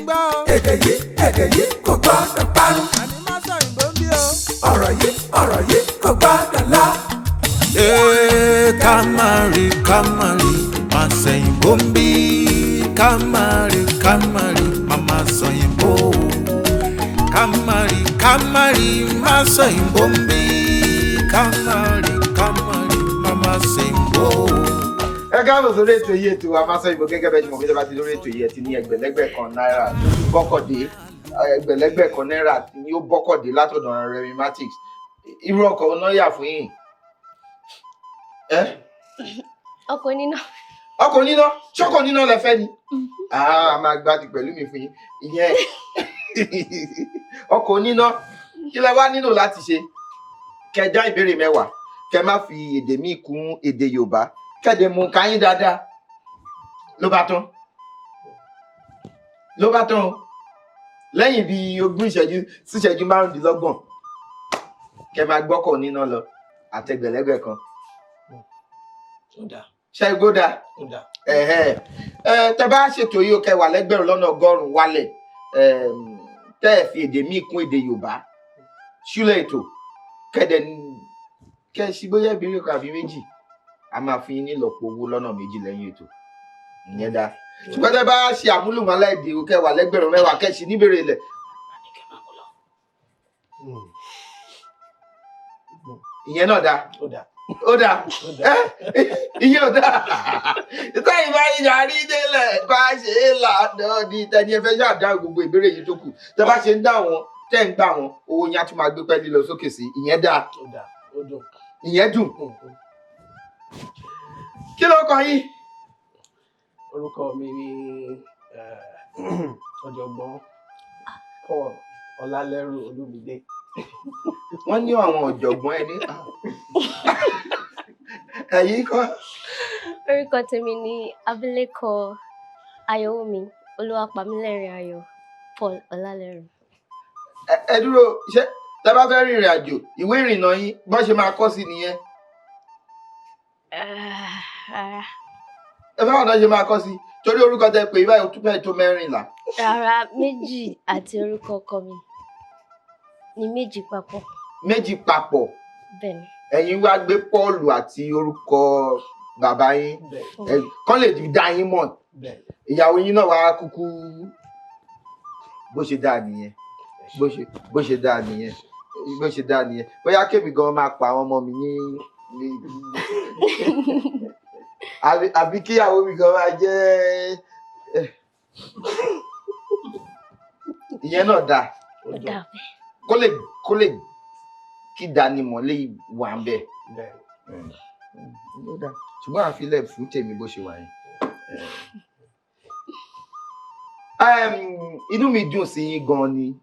Gbọ́ o. Èdè yìí, èdè yìí kò gbọ́dọ̀ parun. Àní má sọ òyìnbó ń bí o. Ọ̀rọ̀ yìí, ọ̀rọ̀ yìí kò gbọ́dọ̀ lọ. Ee, ká má rí, ká má rí, má sẹ̀yìnbó ń bí. Ká má rí, ká má rí, má má sọ̀yìnbó. Ká má rí, ká má rí, má sọ̀yìnbó ń bí. Ká má rí, ká má rí, má má sẹ̀yìnbó. Ẹ káàbọ̀ sórí ètò yìí, ètò wa Masọ̀yìnbó. Gẹ́gẹ́ bẹ́ẹ̀ ṣe mọ̀ pé tẹ́ bá ti lórí ètò yìí, ẹ ti ní ẹgbẹ̀lẹ́gbẹ̀ kan náírà tó ti bọ́kọ̀dé. Ẹgbẹ̀lẹ́gbẹ̀ kan náírà ni ó bọ́kọ̀dé látọ̀dọ̀ Remi Matix. Irú ọkọ̀ náà yà fún yín ẹ? Ọkọ̀ oníná. Ọkọ̀ oníná? Ṣọ́kọ̀ oníná lẹ fẹ́ ni? A máa gbádùn pẹ̀lú mi fún yín. Ìyẹn ọkọ̀ oníná. Kí lẹ wá nílò láti ṣe? Kẹ́ dá ìbéèrè 10, kẹ́ má fi èdè míì kún èdè Yorùbá, kẹ́dẹ̀ mú káyín dáadáa. Ló bá tán, ló bá tán o. Lẹ́yìn bíi 20 ìṣẹ́jú sí ìṣẹ́jú 25, kẹ́ máa gbọ́kọ̀ oníná lọ àtẹgbẹ̀lẹ́gbẹ̀ kan. Ó dáa. Ṣe gbódà? Ó dáa. Ẹ̀hẹ́. Ẹ tẹ bá ṣètò yìí ó, kẹwàá lẹ́gbẹ̀rún lọ́nà 100 wálẹ̀, tẹ́ ẹ fi èdè míì kún èdè Yorùbá ṣúlẹ̀ ètò, kẹ́dẹ̀ kẹ́ ẹ sí bóyá ìbéèrè kan àbí méjì, a máa fi yín nílọ́po owó lọ́nà méjì lẹ́yìn ètò. Ìyẹn dáa. Ṣùgbọ́n tẹ́ bá ṣe àmúlùmálà èdè, ó kẹwàá lẹ́gbẹ̀rún 10, kẹ́ ẹ sì níbèrè ilẹ̀. Ìyẹn náà dáa. Ó dáa. Ó dáa. Ó dáa. Ìyẹn ò dáa. Sẹ́yìn bá yín yarí délẹ̀ bá ṣe é lànà ní tẹni ẹ fẹ́ ṣáà dá gbogbo ìbéèrè yìí tó kù. Tẹ bá ṣe ń dá wọn, tẹ́ ń gbà wọn, owó yẹn á tún máa gbé pẹ́ẹ́lí lọ sókè sí. Ìyẹn dáa. Ó dáa, ó dùn. Ìyẹn dùn. Kí ló kọ yín? Orúkọ mi ni ọ̀jọ̀gbọ́n Paul Ọlálẹ́rù Olúmídé. Wọ́n ní àwọn ọ̀jọ̀gbọ́n ẹni ẹ̀yìn kọ́. Orúkọ tèmi ni abilékọ Ayọ̀wùmí Olúwapamílẹ́rìn Ayọ̀ Paul Ọlálẹ́rù. Ẹ dúró, ṣé tẹ bá fẹ́ rìnrìn àjò, ìwé ìrìnnà yín, bọ́n ṣe máa kọ́ sí nìyẹn? Rárá. Ẹ fẹ́ ọ̀nà ṣe máa kọ́ sí, torí orúkọ tẹ pé báyìí, ó tún fẹ́ tó 14. Rárá, méjì àti orúkọ ọkọ mi ní méjì papọ̀. Méjì papọ̀? Bẹ́ẹ̀ni. Ẹ̀yin wá gbé Paul àti orúkọ bàbá yín kán lè dá yín mọ̀. Bẹ́ẹ̀. Ìyàwó yín náà wá kúkú. Bó ṣe dáa nìyẹn, bó ṣe dáa nìyẹn, bó ṣe dáa nìyẹn. Bóyá kébì gan máa pa àwọn ọmọ mi ní àbí kíyàwó mi gan máa jẹ́. Ìyẹn náà dáa. Ó Ó dùn. dáa bẹ́ẹ̀. Kó lè kí ìdánimọ̀ lè wà ń bẹ̀. Bẹ́ẹ̀. Ó dáa, ṣùgbọ́n àfilẹ̀ fún tèmi bó ṣe wà yẹn. Inú mi dùn sí yín gan ni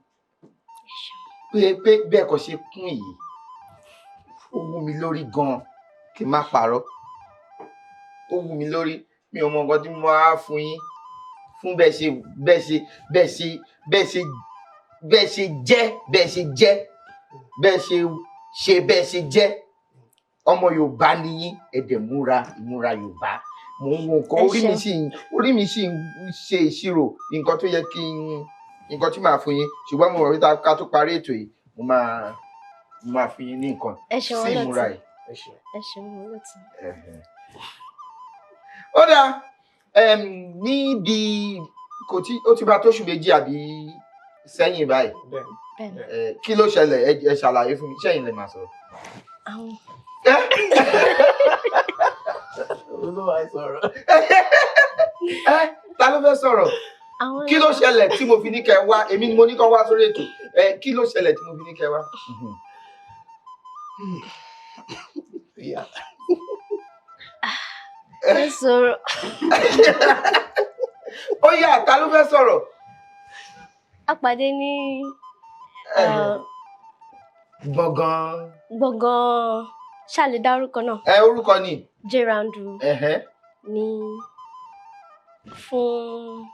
pé bẹ́ẹ̀ kọ́ ṣe kún yìí, ó wú mi lórí gan, kí n má parọ́, ó wú mi lórí. Mi ò mọ nǹkan tí mo á fún yín fún bẹ́ẹ̀ ṣe bẹ́ẹ̀ ṣe jẹ́, bẹ́ẹ̀ ṣe jẹ́, bẹ́ẹ̀ ṣe ṣe, bẹ́ẹ̀ ṣe jẹ́. Ọmọ Yorùbá ni yín, ẹ dẹ̀ múra ìmúra Yorùbá. Mò ń wo nǹkan, Ẹ orí mi ṣeun. sì ń orí mi sì ń ṣe ìṣirò nǹkan tó yẹ kí n, nǹkan tí màá fún yín, ṣùgbọ́n mo rò wípé ká tó parí ètò yìí, mo máa fún yín ní nǹkan Ẹ ṣeun sí ìmúra olóòtú. yìí. Ẹ ṣeun. Ẹ ṣeun olóòtú. Ẹ̀hẹ̀. Ó dáa. Níbi kò tí ó ti bá tóṣù 2 àbí sẹ́yìn báyìí. Bẹ́ẹ̀. Bẹ́ẹ̀ni. Kí ló ṣẹlẹ̀? Ẹ ṣàlàyé fún mi. Ṣẹ́yìn lè máa sọ̀rọ̀. Àwọn Olúwa sọ̀rọ̀. Ẹ ta ló fẹ́ sọ̀rọ̀? Àwọn Kí ló ṣẹlẹ̀ tí mo fi ní kẹ́ wá? Èmi ni mo ní kọ́ wá sórí ètò. Ẹ kí ló ṣẹlẹ̀ tí mo fi ní kẹ́ wá? Ìyá. Ẹ sọ̀rọ̀. Ó yá, ta ló fẹ́ sọ̀rọ̀? A pàdé ní Gbọ̀ngàn. Gbọ̀ngàn ṣáà dárúkọ náà. Ẹ orúkọ ni. Jẹ́randu ní fún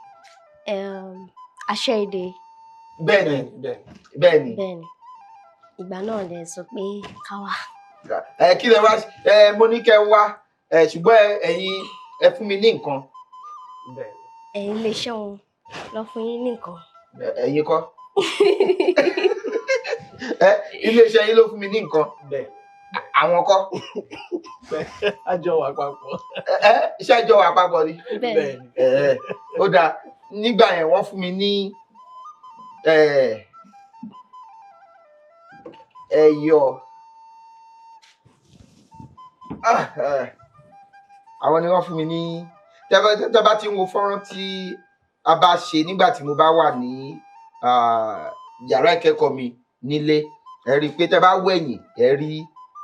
àṣẹ èdè. Bẹ́ẹ̀ni. Bẹ́ẹ̀. Bẹ́ẹ̀ni. Bẹ́ẹ̀ni, ìgbà náà lẹ sọ pé ká wá. Ẹ kí lẹ wá? Ẹ mo ní kẹ́ wá ẹ, ṣùgbọ́n ẹ̀yin ẹ fún mi ní nǹkan. Bẹ́ẹ̀. Ẹ̀yin iléeṣẹ́ wọn. Lọ fún yín ní nǹkan. Ẹ̀yin kọ́? Ẹ iléeṣẹ́ yín ló fún mi ní nǹkan. Bẹ́ẹ̀. Àwọn kọ́? Bẹ́ẹ̀, a jọ wà papọ̀. Ẹ iṣẹ́ jọ wà papọ̀ ni. Bẹ́ẹ̀. Bẹ́ẹ̀ ni. Ẹ ó dáa, nígbà yẹn wọ́n fún mi ní ẹyọ. Àwọn ni wọ́n fún mi ní tẹ́ bá ti ń wo fọ́nrán tí a bá ṣe nígbà tí mo bá wà ní yàrá ìkẹ́kọ̀ọ́ mi nílé, ẹ rí i pé tẹ́ bá wẹ̀yìn ẹ rí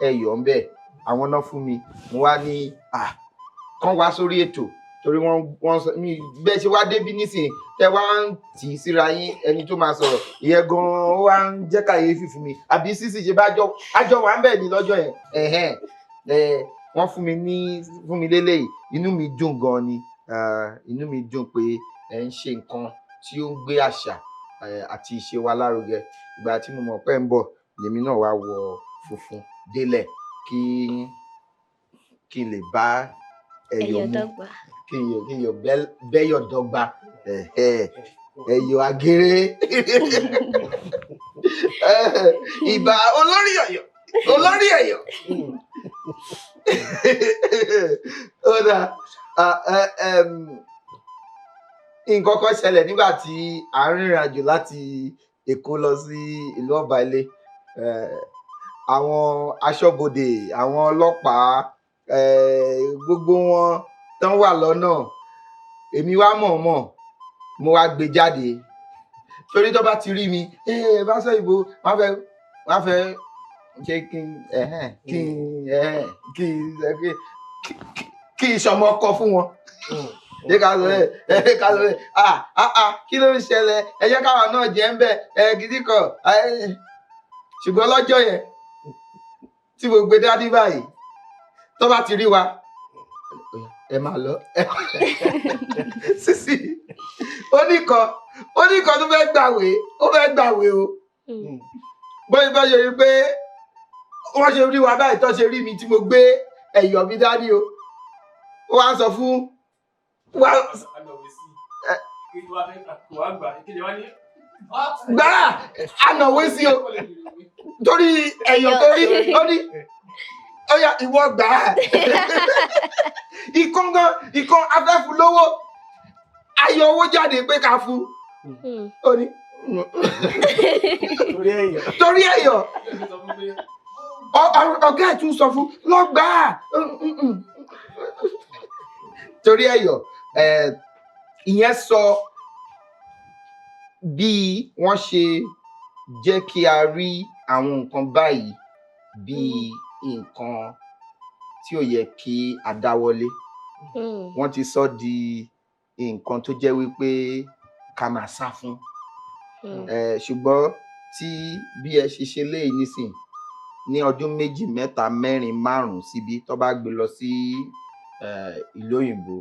ẹyọ ń bẹ̀. Àwọn náà fún mi, mo wá ní kán wá sórí ètò torí wọ́n sọ mi bẹ́ẹ̀ ṣe wá débí nísìnyí tẹ́ wá ń tì í síra yín, ẹni tó máa sọ̀rọ̀ ìyẹn gan-an ó wá ń jẹ́ kàyéfì fún mi. Àbí sísì ṣe bá àjọ wà ń bẹ̀ ní lọ́jọ́ yẹn. Ẹ̀hẹ́n, wọ́n fún mi ní fún mi lélẹ́yìí, inú mi dùn gan-an ni. Inú mi dùn pé ẹ ń ṣe nǹkan tí ó ń gbé àṣà àti ìṣe wa lárugẹ. Ìgbà tí mo mọ̀ pé ń bọ̀ lèmi náà wá wọ funfun délẹ̀ kí n lè bá ẹyọ Ẹyọ mu, dọ́gba. kí n yọ bẹ́yọ̀ dọ́gba, ẹyọ agéré. Ìbà olórí Ọ̀yọ́, olórí Ọ̀yọ́. Ó dáa, nǹkan kan ṣẹlẹ̀ nígbà tí à ń rìnrìn àjò láti Èkó lọ sí ìlú Ọba Ilé. Àwọn aṣọ́bodè, àwọn ọlọ́pàá, gbogbo wọn tán wà lọ́nà. Èmi wá mọ̀ọ́mọ̀, mo wá gbé jáde torí tó bá ti rí mi, ẹ bá sọ ìbò, wọ́n fẹ́ ṣe kí n kí n kí n kí n sọmọ ọkọ fún wọn. Ṣé ká sọ bẹ́ẹ̀? Ká sọ bẹ́ẹ̀. Kí ló ń ṣẹlẹ̀? Ẹ jẹ́ káwa náà jẹ́ ń bẹ̀ ẹ gidi kan. Ṣùgbọ́n lọ́jọ́ yẹn tí mo gbé dání báyìí, tó bá ti rí wa, ẹ máa lọ. Sísì, ó ní kan tó fẹ́ gbàwé, ó fẹ́ gbàwé o. Bóyá bá ṣe rí pé wọ́n ṣe rí wa báyìí, tó ṣe rí mi tí mo gbé ẹ̀yọ̀ mi dání o. Ó wá ń sọ fún wa. Gbà ànàwé sí o torí ẹ̀yọ̀ tó rí, ó ní ó yá ìwọ gbà á. Ìkan gan, ìkan afẹ́fun lówó, ayọ̀ owó jáde pé ká fún. Ó ní torí ẹ̀yọ̀. Ọ̀gá ẹ̀ tún sọ fún lọ́gbà torí ẹ̀yọ̀. Ìyẹn sọ bí wọ́n ṣe jẹ́ kí a rí àwọn nǹkan báyìí bí nǹkan tí ò yẹ kí a dáwọ́lé. Wọ́n ti sọ di nǹkan tó jẹ́ wípé ká máa sá fún. Ṣùgbọ́n tí bí ẹ ṣe ṣe léyìí nísìn ní ọdún 2, 3, 4, 5 síbi tó bá gbé lọ sí ìlú òyìnbó,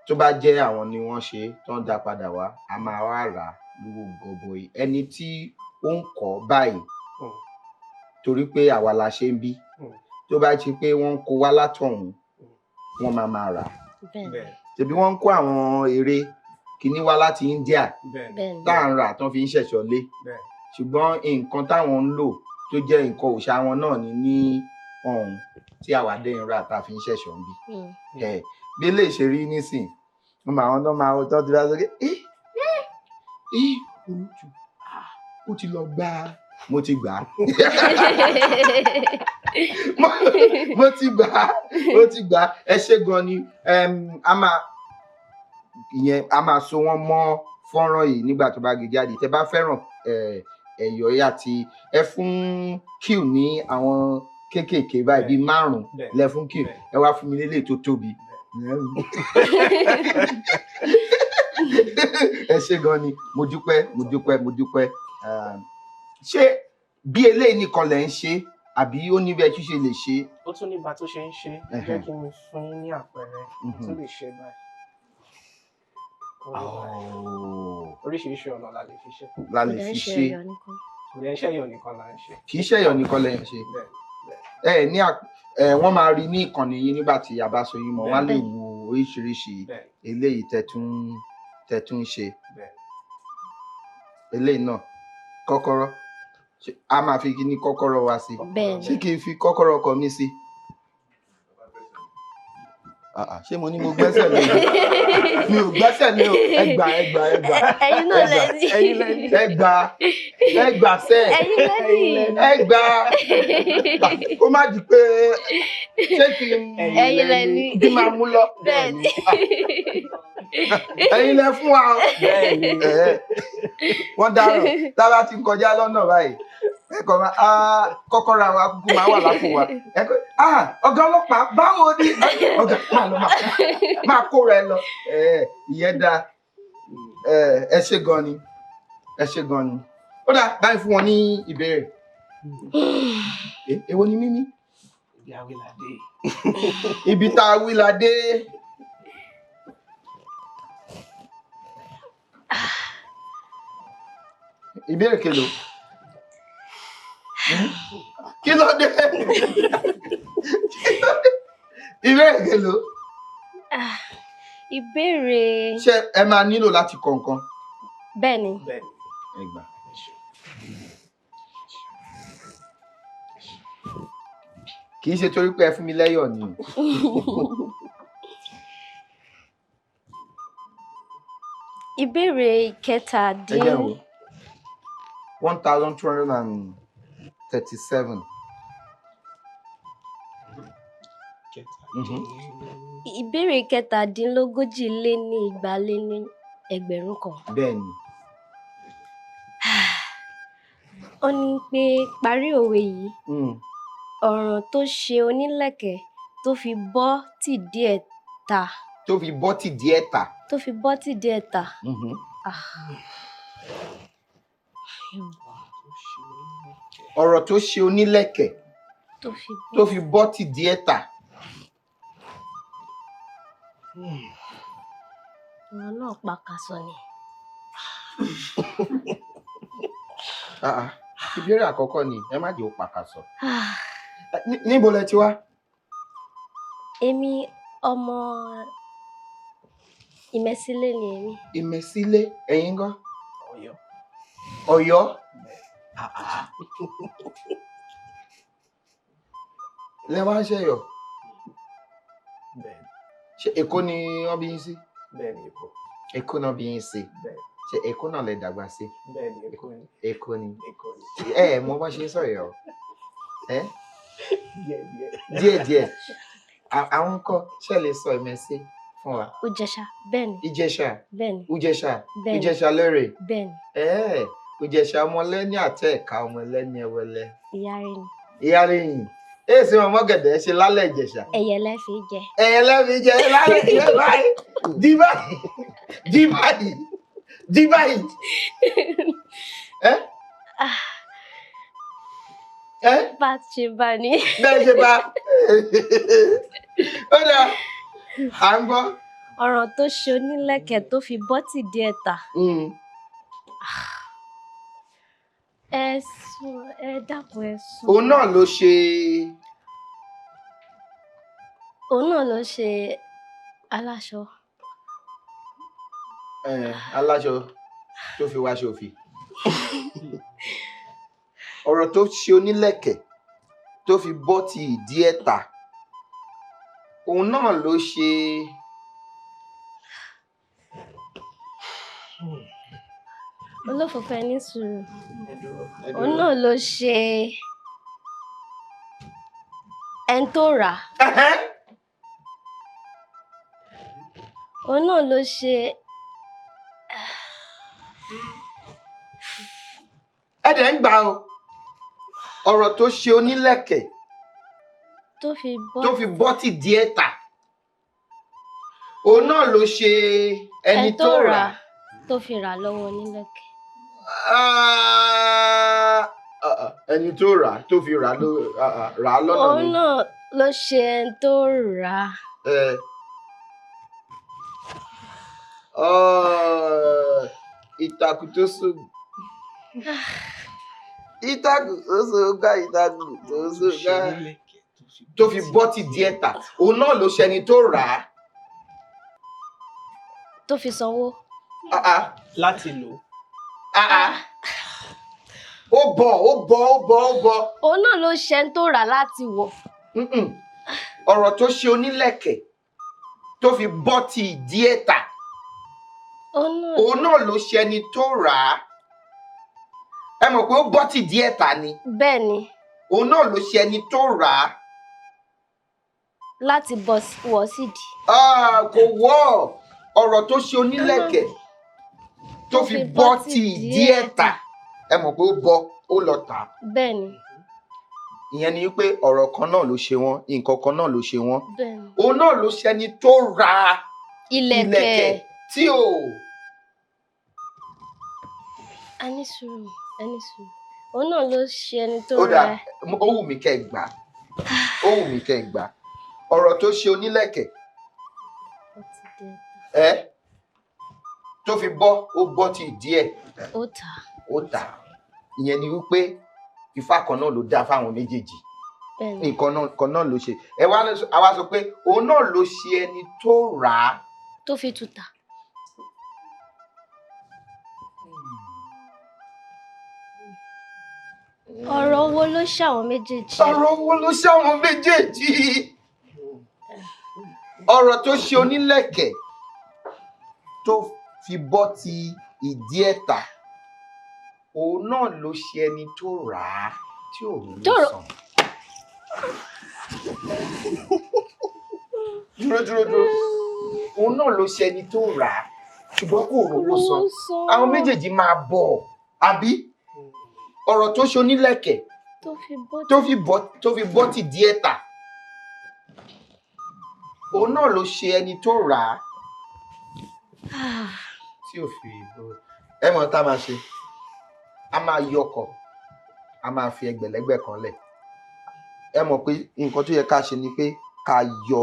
tó bá jẹ́ àwọn ni wọ́n ṣe tó ń dá padà wá, a máa wá rà lówó gọbọi. Ẹni tí ó ń kọ́ báyìí torí pé àwa la ṣe ń bí, tó bá ṣe pé wọ́n ń kó wá látọ̀hún, wọ́n máa máa rà. Ṣebí wọ́n ń kó àwọn eré kíní wá láti India tá à ń rà tán fi ń ṣẹ̀ṣọ́ lé. Ṣùgbọ́n nǹkan táwọn ń lò tó jẹ́ nǹkan òòṣà wọn náà ni ní ọ̀hún tí àwa dé ń rà tá a fi ń ṣẹ̀ṣọ́ ń bí. Bí lè ṣe rí nísìn, mo máa wọn tó máa tọ́ ti bá sọ pé olùtù ó ti lọ gbà á. Mo ti gbà á. Mo ti gbà á. Mo ti gbà á. Ẹ ṣé gan ni. A máa so wọ́n mọ́ fọ́nrán yìí nígbà tó bá gbé jáde. Tẹ́ bá fẹ́ràn ẹ̀yọ̀ yìí àti ẹ fún Q ní àwọn kéékèèké báyìí bíi 5 lẹ fún Q. Ẹ wá fún mi lélẹ̀ tó tóbi. Ẹ ṣé gan ni. Mo dúpẹ́, mo dúpẹ́, mo dúpẹ́. Ṣé bí eléyìí nìkan lẹ ń ṣe àbí ó ní bí ẹ tún ṣe lè ṣe? Ó tún ní bá tó ṣe ń ṣe. Jẹ́ kí n fún yín ní àpẹẹrẹ tó lè ṣe báyìí. Oríṣiríṣi ọ̀nà la lè fi ṣe. La lè fi ṣe. Kò dẹ̀ ń ṣe ẹ̀yọ̀ nìkan là ń ṣe. Kì í ṣe ẹ̀yọ̀ nìkan lẹ ń ṣe. Ẹ ní wọ́n máa rí ní ìkànnì yín nígbà tí a bá so yín mọ́, wọ́n á lè wo oríṣiríṣi eléyìí tẹ́ tún Tẹ́ tún ń ṣe. Bẹ́ẹ̀. Eléyìí náà kọ́kọ́rọ́. Ṣé a máa fi ní kọ́kọ́rọ́ wa sí? Bẹ́ẹ̀ ni. Ṣé kí n fi kọ́kọ́rọ́ ọkọ̀ mi sí? Ah, ah, ṣé mo ní mo gbẹ́sẹ̀ lé o? Mi ò gbẹ́sẹ̀ lé o. Ẹ gbà, ẹ gbà, ẹ gbà. Ẹ̀yin náà lẹ ní. Ẹ̀yin lẹ ní. Ẹ gbà, ẹ gbà sẹ́. Ẹ̀yin lẹ ní. Ẹ gbà. Kó má di pé ṣé kí n Ẹ̀yin lẹ ní. kí n máa mú lọ. Bẹ́ẹ̀ ni. Ẹ̀yin lẹ fún wa o. Bẹ́ẹ̀ ni. Ẹ̀ẹ́. Wọ́n dáràn tábà ti ń kọjá lọ́nà báyìí. Ẹ kàn máa kọ́kọ́rọ́ àwọn akúkú máa wà lápò wa. Ẹ kọ́ ọ̀gá ọlọ́pàá báwo ni ọ̀gá máa lọ máa kó rẹ lọ. Ẹ̀ẹ́, ìyẹn dáa. Ẹ ṣé gan ni. Ẹ ṣé gan ni. Ó dáa, báyìí fún wọn ní ìbéèrè. Èwo ni mímí? Ibi awilade. Ibi tá a wí la dé. Ìbéèrè kelo. Kí ló dé? Kí ló dé? Ìbéèrè kelo. Ìbéèrè. Ṣé ẹ máa nílò láti kọ nǹkan? Bẹ́ẹ̀ ni. Bẹ́ẹ̀ ni. Ẹ gbà. Kì í ṣe torí pé ẹ fún mi lẹ́yọ̀ ni. Ìbéèrè Ẹ kẹtàdín. jẹ́ n wò. 1237. Ìbéèrè kẹtàdínlógójì lé ní igba lé ní ẹgbẹ̀rún kan. Bẹ́ẹ̀ ni. Ó ní pé parí òwe yìí. Ọ̀ràn tó ṣe onílẹ̀kẹ̀ tó fi bọ́ tìdí ẹ̀ ta. Tó fi bọ́ tìdí ẹ̀ ta. Tó fi bọ́ tìdí ẹ̀ ta. Ọ̀rọ̀ tó ṣe onílẹ̀kẹ̀ tó tó fi bọ́ tìdí ẹ̀ ta. Ọ̀rọ̀ náà pàkàṣọ ni. Ìbéèrè àkọ́kọ́ ni ẹ má jẹ́ ó pàkàṣọ. Níbo lẹ ti wá? Èmi ọmọ Ìmẹ̀sílẹ̀ ni èmi. Ìmẹ̀sílẹ̀, ẹ̀yin ńkọ́? Ọ̀yọ́. Ọ̀yọ́. Lẹ wá ń ṣẹ̀yọ̀. Bẹ́ẹ̀ ni. Ṣé Èkó ni wọ́n bí yín sí? Bẹ́ẹ̀ ni, Èkó. Èkó náà bí yín sí. Bẹ́ẹ̀. Ṣé Èkó náà lẹ dàgbà sí? Bẹ́ẹ̀ ni, Èkó ni. Èkó ni. Èkó ni. Ẹ ẹ mọ bá ṣe ń sọ̀yọ̀. Ẹ? Díẹ̀ díẹ̀. Díẹ̀ díẹ̀. Àwọn ńkọ́ ṣé lè sọ Ìmẹ̀sí fún wa? Ìjẹ̀ṣà, bẹ́ẹ̀ ni. Ìjẹ̀ṣà. Bẹ́ẹ̀ ni. Ìjẹ̀ṣà. Bẹ́ẹ̀ ni. Ìjẹ̀ṣà lérè. Bẹ́ẹ̀ ni. Ẹ Ìjẹ̀ṣà ọmọlẹ́ni àtẹ ẹ̀ka ọmọlẹ́ni ẹwẹlẹ. Ìyá rẹ̀ ni. Ìyá rẹ̀ yìí. Èsì ọmọ gẹ̀dẹ̀ ṣe lálẹ́ Ìjẹ̀ṣà. Ẹyẹ lẹ́ fi jẹ. Ẹyẹ lẹ́ fi jẹ lálẹ́ Ìjẹ̀ṣà báyìí. Di báyìí. Di báyìí. Di báyìí. Ẹ? Ẹ? Bá a ṣe bá ní. Bẹ́ẹ̀ ṣe bá. Ó dáa, à ń gbọ́. Ọ̀ràn tó ṣe onílẹ̀kẹ̀ tó fi bọ́ tìdí ẹ̀ ta. Ẹ sùn, ẹ dákun ẹ sùn. Òun náà ló ṣe. Òun náà ló ṣe aláṣọ. Aláṣọ tó fi wáṣọ òfì. Ọ̀rọ̀ tó ṣe onílẹ̀kẹ̀ tó fi bọ́ ti ìdí ẹ̀ ta. Òun náà ló ṣe. Olófòfò ẹni sùúrù. Ẹ dúró, ẹ Òun dúró. náà ló ṣe ẹni tó rà. Òun náà ló ṣe. Ẹ dẹ̀ ń gbà o. Ọ̀rọ̀ tó ṣe onílẹ̀kẹ̀ tó fi bọ́ tó fi bọ́ ti di ẹ̀ ta. Òun náà ló ṣe ẹni tó rà. Tó fi rà lọ́wọ́ onílẹ̀kẹ̀. Ẹni tó rà tó fi rà ló rà lọ́nà Òun mi. náà ló ṣe ẹni tó rà. Ìtàkùn tó so. Ìtàkùn tó so gbá, ìtàkùn tó so gbá. Tó fi bọ́ ti di ẹ̀ ta. Òun náà ló ṣe ẹni tó rà á. Tó fi sanwó. Ah, ah. Láti lò. Ah, ah. Ó bọ̀, ó bọ̀, ó bọ̀, ó bọ̀. Òun náà ló ṣe ń tó rà láti wọ̀. Mm-mm. Ọ̀rọ̀ tó ṣe onílẹ̀kẹ̀ tó fi bọ́ ti ìdí ẹ̀ tà, Òun náà òun náà ló ṣe ẹni tó rà á. Ẹ mọ̀ pé ó bọ́ ti ìdí ẹ̀ tà ni. Bẹ́ẹ̀ ni. Òun náà ló ṣe ẹni tó rà á. Láti bọ́ wọ̀ sídìí. Ah, kò wọ́. Ọ̀rọ̀ tó ṣe onílẹ̀kẹ̀ tó fi bọ́ ti ìdí ẹ̀ tà. Ẹ mọ̀ pé ó bọ́, ó lọ tà á. Bẹ́ẹ̀ ni. Ìyẹn ni wípé ọ̀rọ̀ kan náà ló ṣe wọ́n, nǹkan kan náà ló ṣe wọ́n. Bẹ́ẹ̀ ni. Òun náà ló ṣe ẹni tó ra ìlẹ̀kẹ̀ ìlẹ̀kẹ̀ tí ò. A ní sùúrù, a ní sùúrù. Òun náà ló ṣe ẹni tó Ó ra. dáa, ó wù mí kẹ́ ẹ gbà. Ó wù mí kẹ́ ẹ gbà. Ọ̀rọ̀ tó ṣe onílẹ̀kẹ̀ ẹ tó fi bọ́, ó bọ́ ti ìdí ẹ̀. Ó tà. Ó tà. Ìyẹn ni wípé ifá kan náà ló dá fáwọn méjèèjì. Bẹ́ẹ̀ni. Nǹkan kan náà ló ṣe. Ẹ wá àwa sọ pé òun náà ló ṣe ẹni tó rà á. Tó fi tuta. Ọ̀rọ̀ wo ló ṣàwọn méjèèjì? Ọ̀rọ̀ wo ló ṣàwọn méjèèjì? Ọ̀rọ̀ tó ṣe onílẹ̀kẹ̀ tó fi bọ́ ti ìdí ẹ̀ tà, òun náà ló ṣe ẹni tó rà á tí ò ní san. Dúró dúró dúró. Òun náà ló ṣe ẹni tó rà á ṣùgbọ́n kò rówó san. Àwọn méjèèjì máa bọ̀, àbí? Ọ̀rọ̀ tó ṣe onílẹ̀kẹ̀ tó fi bọ́ ti ìdí ẹ̀ tà, òun náà ló ṣe ẹni tó rà á tí ò fi bọ́. Ẹ mọ̀ tá a máa ṣe, a máa yọkọ̀, a máa fi ẹgbẹ̀lẹ́gbẹ̀ kan lẹ̀. Ẹ mọ̀ pé nǹkan tó yẹ ká ṣe ni pé ká yọ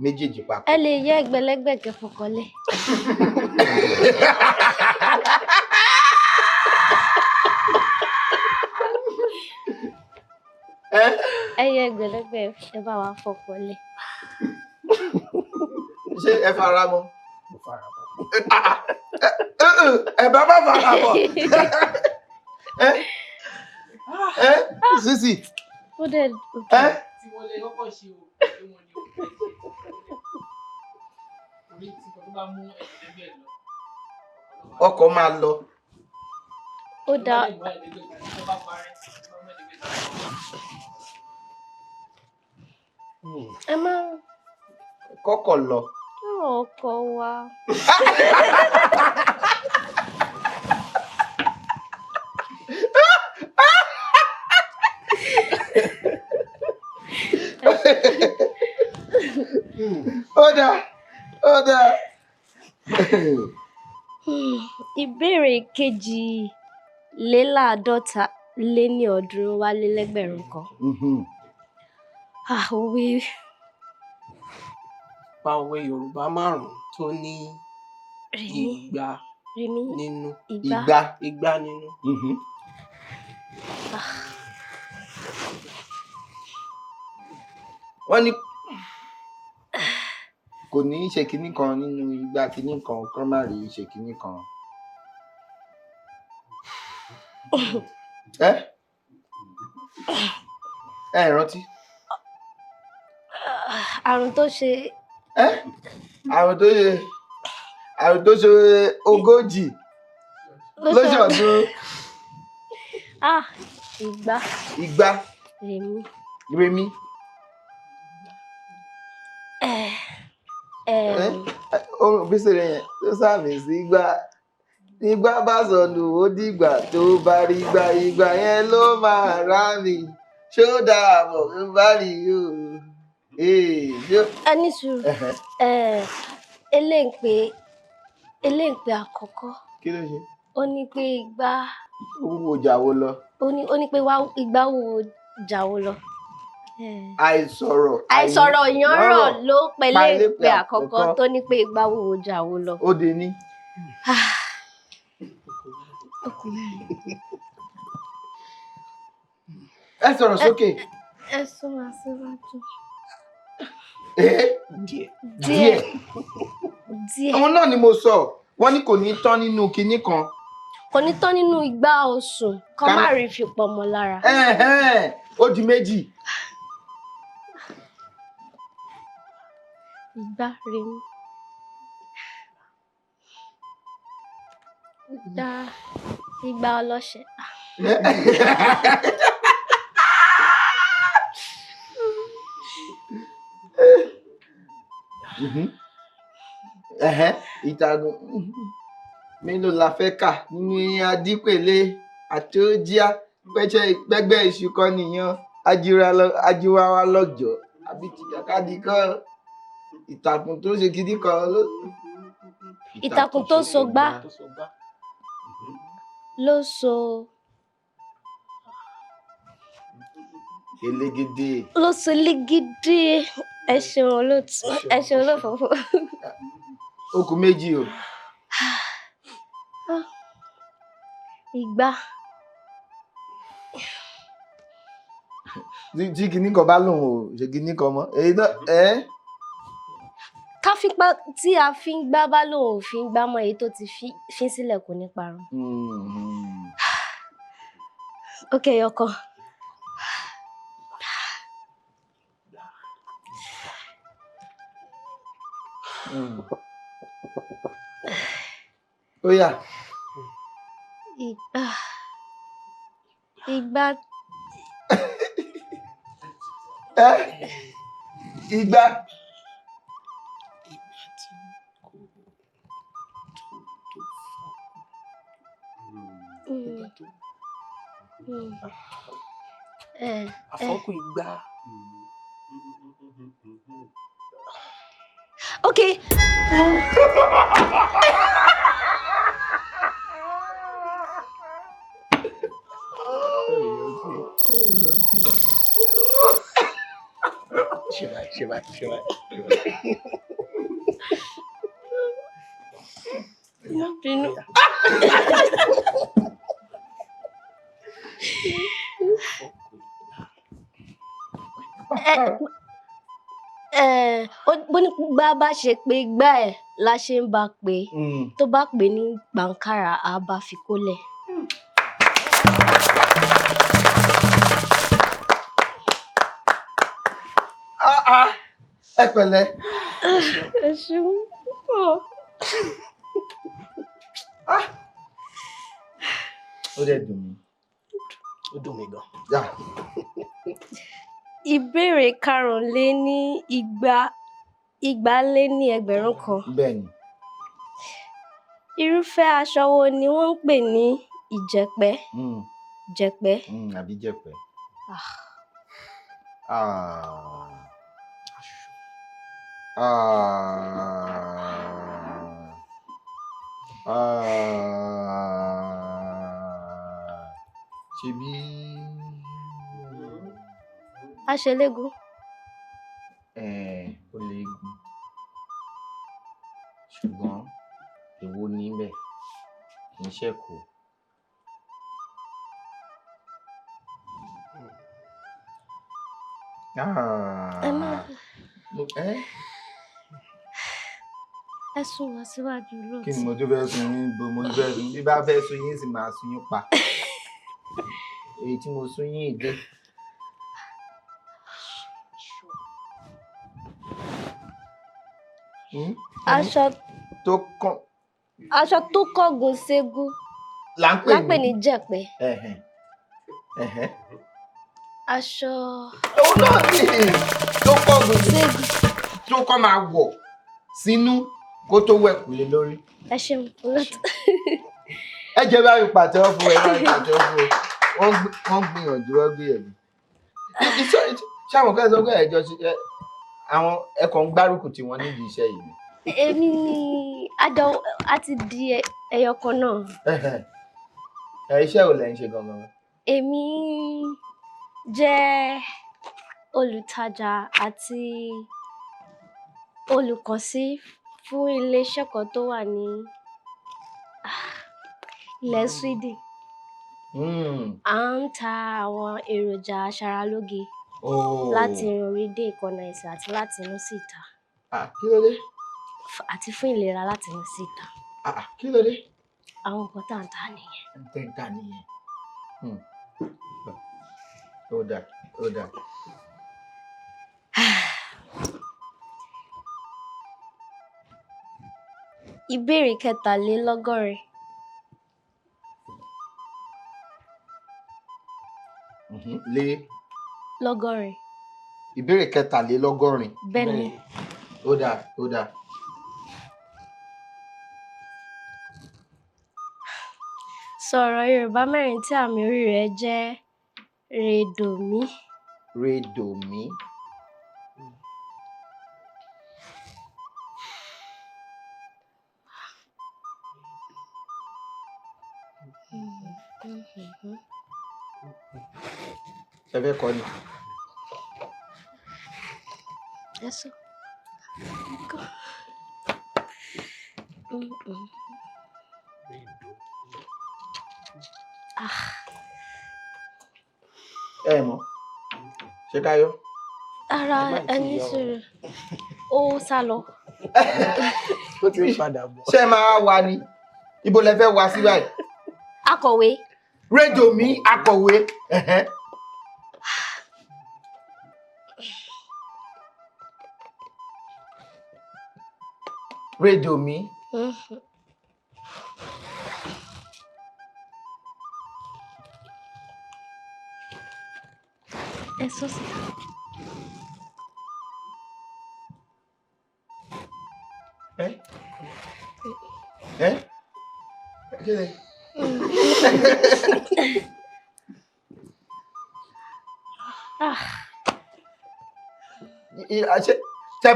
méjèèjì papọ̀. Ẹ lè yẹ ẹgbẹ̀lẹ́gbẹ̀ kẹfọkànlẹ̀. Ẹ yẹ ẹgbẹ̀lẹ́gbẹ̀ ẹ bá wa fọkànlẹ̀. Ṣé ẹ fara mọ́? Mo fara mọ́. Ẹ bá má fara mọ́. Ẹ Sisi. Ó dẹ̀. Ẹ. Tí wọ́n lè kọ́kọ́ ṣe o, pé wọ́n ní òkú ẹ̀ ṣe. Orí tí kò tó bá mú ẹgbẹ̀lẹ́gbẹ̀ lọ. Ọkọ̀ máa lọ. Ó dáa. Ẹ má. Kọ́kọ́ lọ. Ọ̀rọ̀ ọkọ wa. Ó dáa, ó dáa. Ìbéèrè 382,301. Òwe. Pa òwe Yorùbá 5 tó ní igba nínú. Igba. Igba nínú. Wọ́n ní kò ní í ṣe kinní kan nínú igba kinní kan, kọ́ má rí ṣe kinní kan. Ẹ ẹ rántí. Àrùn tó ṣe. Ẹ àrùn tó ṣe, àrùn tó ṣe 40 lóṣọ̀ọ̀dún. Igba. Igba. Rèmí. Rèmí. Ohun bísí rẹ̀ yẹn tó sàmì sí igba. Ìgbà bá sọnù ó dìgbà tó bá rí igba, ìgbà yẹn ló máa rà mí. Ṣó dáa mọ̀ tó bá rí o? Ẹ ní sùúrù. Eléǹpé àkọ́kọ́. Kí ló ṣe? Ó ní pé igba. Ó wúwo jàwó lọ. Ó ní pé wá igba wúwo jàwó lọ. Àìsọ̀rọ̀. Àìsọ̀rọ̀ ìyànrọ̀ ló pẹ̀lẹ́ pé àkọ́kọ́ tó ní pé igba wúwo jàwó lọ. Ó dé ní. Ẹ sọ̀rọ̀ sókè. Ẹ sún wa síwájú. Díẹ̀. Díẹ̀. Àwọn náà ni mo sọ. Wọ́n ní kò ní tán nínú kinní kan. Kò ní tán nínú igbá osùn kọ́ Ká má rí fi pọ̀mọ́ lára. Ẹ̀hẹ́n, ó di méjì. Igbá remi. Igbá igbá ọlọ́ṣẹ. Ẹ̀hẹ́n, ìtàgùn mélòó la fẹ́ kà nínú eyín adípèlé àtòjíá pẹ́ṣẹ́ pẹ́gbẹ́ iṣu kan nìyẹn ajíra wa lọ́jọ́ àbí tìjàkadì kan ìtàkùn tó ṣe gidi kan ló. Ìtàkùn tó so gbá Tó so gbá. ló so Elégédé. Ló so légédé. Ẹ ṣeun olóòtú, ẹ ṣeun olófòfò. Ó kù méjì o. Igbá Tí kinní kan bá lòun ò ṣe kinní kan mọ́ èyí náà ẹ́. Káfíńpá tí a fi ń gbá bá lòun ò fi ń gbá mọ́, èyí tó ti fín sílẹ̀ kò ní parun. Ok, ọkọ. Ó yá. Igbá igbá Ẹ́ igbá. Ìgbà tí kò tó fọ́. Ìgbà tó àfọ́kù igbá. Ok. Ṣe báyìí, ṣe báyìí, ṣe báyìí. Má bínú. Ẹ bó ní gbá bá ṣe pé gbá ẹ̀ la ṣe ń bá pé tó bá pè ní gbàǹkàrà á bá fi kólẹ̀. Ah, ah. Ẹ pẹ̀lẹ́. Ẹ ṣeun púpọ̀. Ó dẹ̀ dùn mí. Ó dùn mí gan. Yá. Ìbéèrè karùnléní igba lé ní ẹgbẹ̀rún kan. Bẹ́ẹ̀ni. Irúfẹ́ aṣọ wo ni wọ́n ń pè ní ìjẹ̀pẹ́? Jẹ̀pẹ́. Àbí jẹ̀pẹ́. Ah. Ah. Ah. Ah. Ṣebí. Aṣọ eléégún. Ó léegun. Ṣùgbọ́n èwo níbẹ̀ kì í ṣẹ̀kọ́. Ẹ má Ẹ́ ẹ sún wá síwájú lóòtú. Kí ni mo tún fẹ́ sun yín, bo mo tún fẹ́ sun bí bá fẹ́ sun yín sì máa sun yín pa. Èyí tí mo sun yín ìdé. Aṣọ tó kàn aṣọ tó kángun ségun là ń pè là ń pè ní jẹ̀pẹ́. Ẹ̀hẹ̀n. Ẹ̀hẹ̀n. Aṣọ Òun náà ni tó kángun ségun. Tó kọ́ máa wọ̀ sínú kó tó wẹ̀kú lé lórí. Ẹ ṣeun olóòtú. Ẹ jẹ́ bá mi pàtẹ́wọ́ fún ẹ, bá mi pàtẹ́wọ́ fún ẹ. Wọ́n gbìyànjú, wọ́n gbìyànjú. Ṣé àwọn kan sọ pé ẹ̀jọ̀ ṣe àwọn ẹ̀kọ́ ń gbárùkù tí wọ́n nídìí iṣẹ́ yìí ni? Èmi ni àjọ a ti di ẹyọ kan náà. Ẹ̀hẹ̀n. Ẹ iṣẹ́ wo lẹ ń ṣe gangan? Èmi jẹ́ olùtajà àti olùkànsí fún iléeṣẹ́ kan tó wà ní ilẹ̀ Sweden. À ń ta àwọn èròjà aṣaralóge láti irun orí dé èékánná ẹsẹ̀ àti láti inú sí ìta. Kí ló dé? Àti fún ìlera láti inú sí ìta. Ah, ah, kí ló dé? Àwọn nǹkan tá à ń tà nìyẹn. Tẹ́ ń tà nìyẹn. Ó dáa, ó dáa. Ìbéèrè 83. Lé Lọ́gọ́rin. Ìbéèrè 83. Bẹ́ẹ̀ ni. Ó dáa, ó dáa. Sọ̀rọ̀ Yorùbá mẹ́rin tí àmì orí rẹ̀ jẹ́ rèdòmí. Rédòmí. Ẹ fẹ́ kọ́ ni. Ẹ sọ. Kọ́. Ẹ mọ̀. Ṣé ká yọ? Ara Ẹ má tí ì ẹni yọ o. sùúrù. Ó sá lọ. Ó ti ń padà bọ̀. Ṣé ẹ máa wà ní? Ibo lẹ fẹ́ wá sí báyìí? Akọ̀wé. Rédòmí akọ̀wé. Ẹ̀hẹ́n. Rédòmí. Ẹ sọ sí. Ẹ ẹ kí ni? Ah, Ṣé tẹ́